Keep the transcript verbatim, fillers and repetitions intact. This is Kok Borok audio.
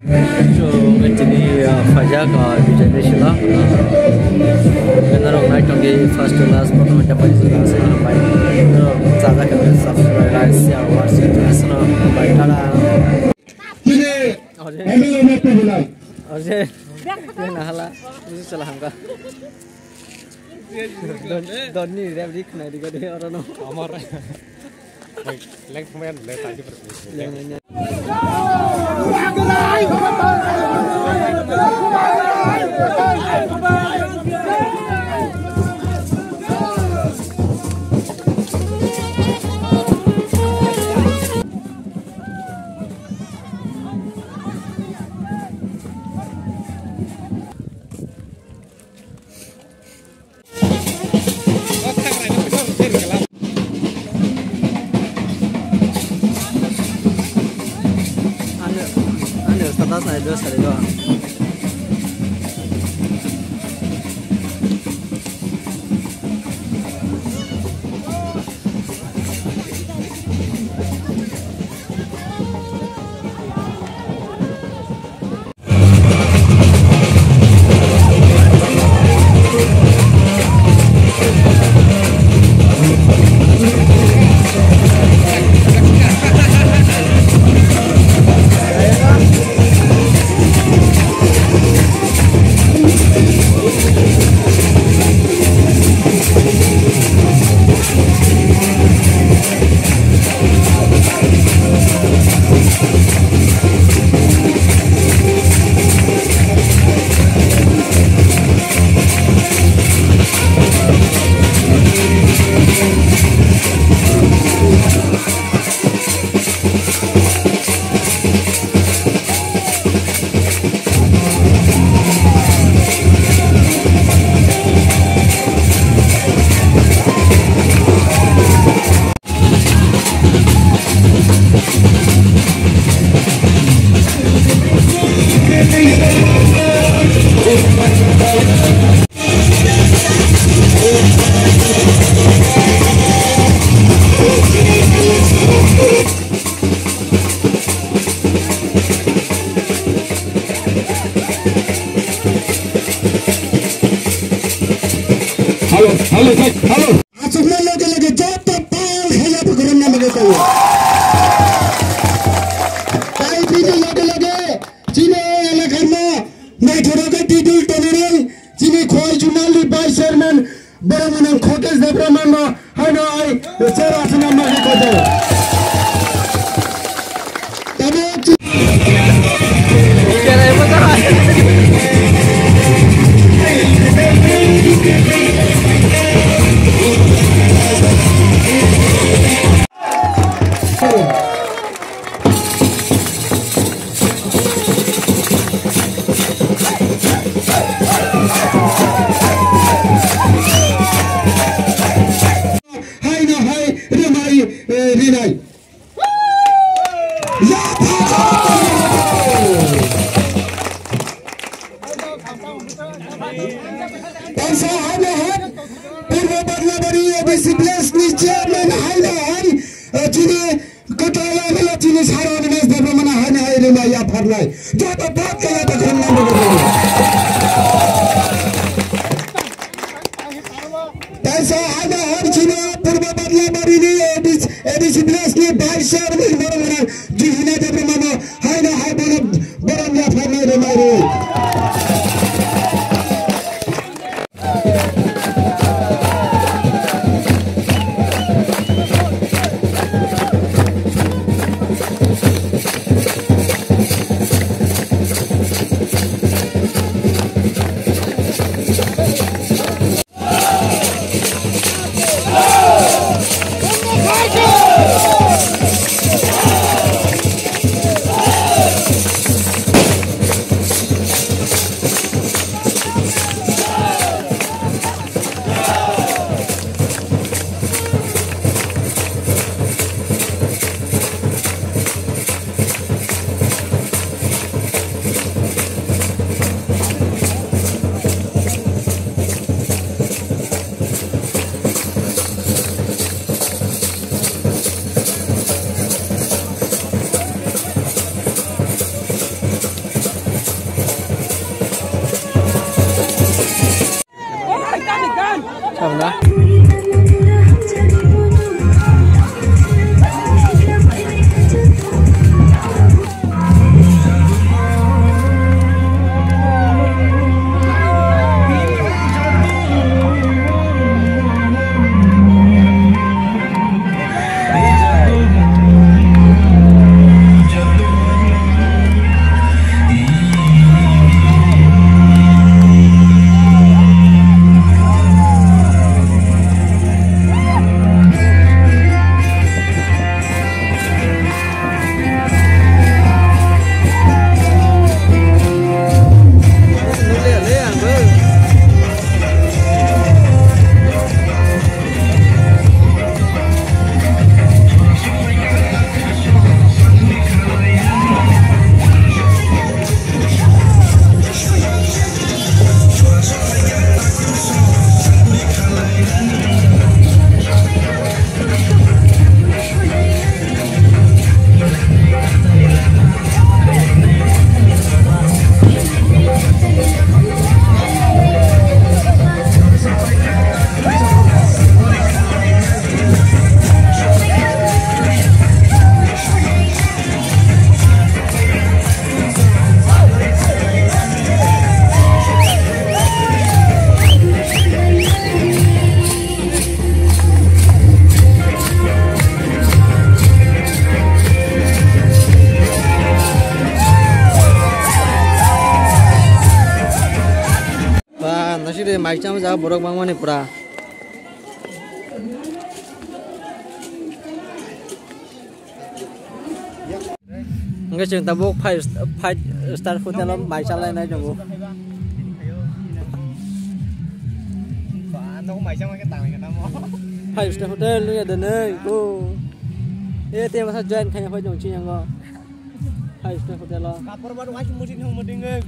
So, tini, uh, phaijak, uh, Vijay Nisila. Uh, norok nai tongdi first to last, prothom hwnkhe pai sila sila hambai. Norok chajak khe subscribe, like, share, watch, share, share, hambai. Tada. Tini M L A Doctor Bilal. Ojek. Tini nahala. Busi chala hamka. Don, donni rep rik nai diga de oro no. Amar. Leng thangmaya le tadi. Leng, leng, leng. Ano, ano, status na itu sari doang. Hello, hello, sir, hello. Achukna loge loge joto pal khaiya phukurna loge tongo. Tai bini loge loge chini elakar no naithok khe titol tongnai chini khoi Jumalni vice chairman borok mwnang Khokesh Debbarma no haino ai chair aswkna magwi kotor. Tamo chi- Haino hai rwmai, eh, rinai. Tamsa haino hai Purbo Badlabari A D C village ni chairman haino hai, eh, chini kwtal M L A chini Sir Animesh Debbarma no haino hai rwmai yapharnai. Joto bhat kaya ta khunna. Taisa haino hai chini Purbo Badlabari ni A D C, A D C village ni vice chairman borok mwnang Juhina Debbarma no haino hai bono borom yapharnai rwmai rwi. Tamna. Ba, nasi de mai cham ja borok bangmani pura. Hingke chwng tabuk five, five star hotel o mai chalai nai tongo. Five star hotel nungya de nai ko. E te masa join khai phai jong chini yango. Five star hotel o. Kapor bar wai mutin hong mutin ngai.